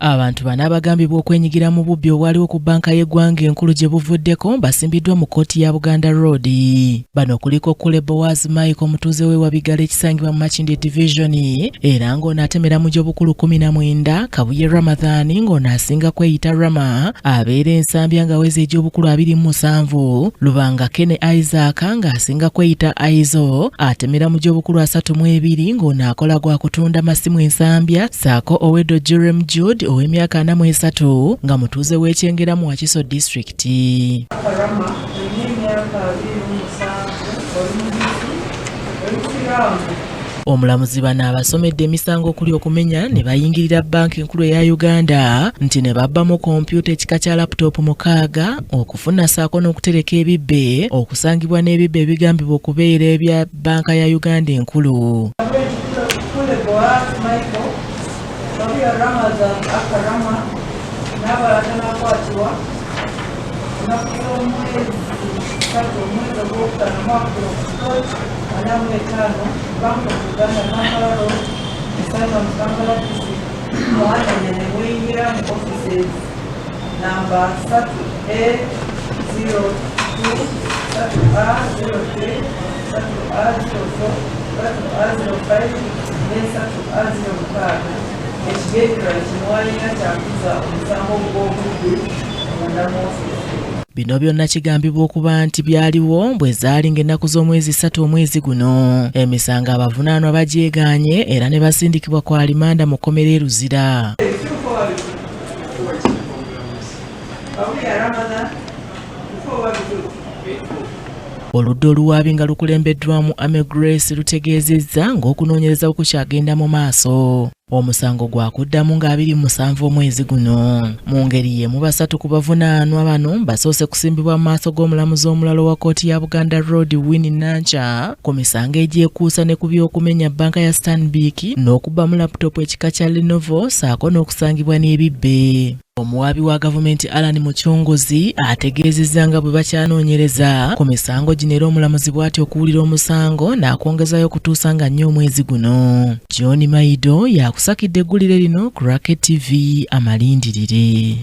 Abantu bano abagambibwa okwenyigira mu bubbi obwaliwo ku bbanka y'eggwanga enkulu gye buvuddeko basimbiddwa mu kkooti ya Buganda Road. Bano kuliko Kule Boaz Mike omutuuze w'e Wabigala ekisangibwa mu Makindye Division era ng'ono atemera mu gy'obukulu 19, Kabuye Ramadhan ng'ono asinga kweyita Rama abeera e Nsambya ng'aweza egy'obukulu 27, Lubanga Kene Isaac ng'asinga kweyita Aizo atemera mu gy'obukulu 32 ng'ono akola gwa kutunda masimu e Nsambya ssaako Owedo Jerem Jude ow'emyaka 43 nga mutuuze w'e Kyengera mu Wakiso disitulikiti. Omulamuzi bano abasomedde emisango okuli okumenya ne bayingirira bbanka enkulu eya Uganda nti ne babbamu kompyuta ekika kya laputopu mukaaga okufuna ssaako n'okutereka ebibbe okusangibwa n'ebibbe ebigambibwa okubeera ebya bbanka ya Uganda enkulu. Namba 3 A02 3 A03 3 A04 3 A05 ne 3 A06 ekigendererwa kimwalina kyakuza omusango gw'obubbi munda mu ofiisi. Bino byonna kigambibwa okuba nti byaliwo bwe zaali ng'ennaku z'omwezi ssatu omwezi guno. Emisango abavunaanwa bagyegaanye era ne basindikibwa ku alimanda mu kkomera e Luzira. Oludda oluwaabi nga lukulembeddwamu Ame Grace lutegeezezza ng'okunoonyereza bwe kukyagenda mu maaso. Omusango gwakuddamu nga 27 omwezi guno. Mu ngeri y'emu basatu ku bavunaanwa bano basoose kusimbibwa mu maaso g'omulamuzi omulala owa kkooti ya Buganda Road Winnie Nankya ku misango egyekuusa ne ku by'okumenya bbanka ya Stanbic n'okubbamu laputopu ekika kya Lenovo ssaako n'okusangibwa n'ebibbe. Omuwaabi wa gavumenti Allan Mucunguzi ategeezezza nga bwe bakyanoonyereza ku misango gino era omulamuzi bw'atyo okuwulira omusango n'akwongezayo okutuusa nga nnya omwezi guno. John Maido yakusakidde eggulire lino ku Rocket TV amalindirire.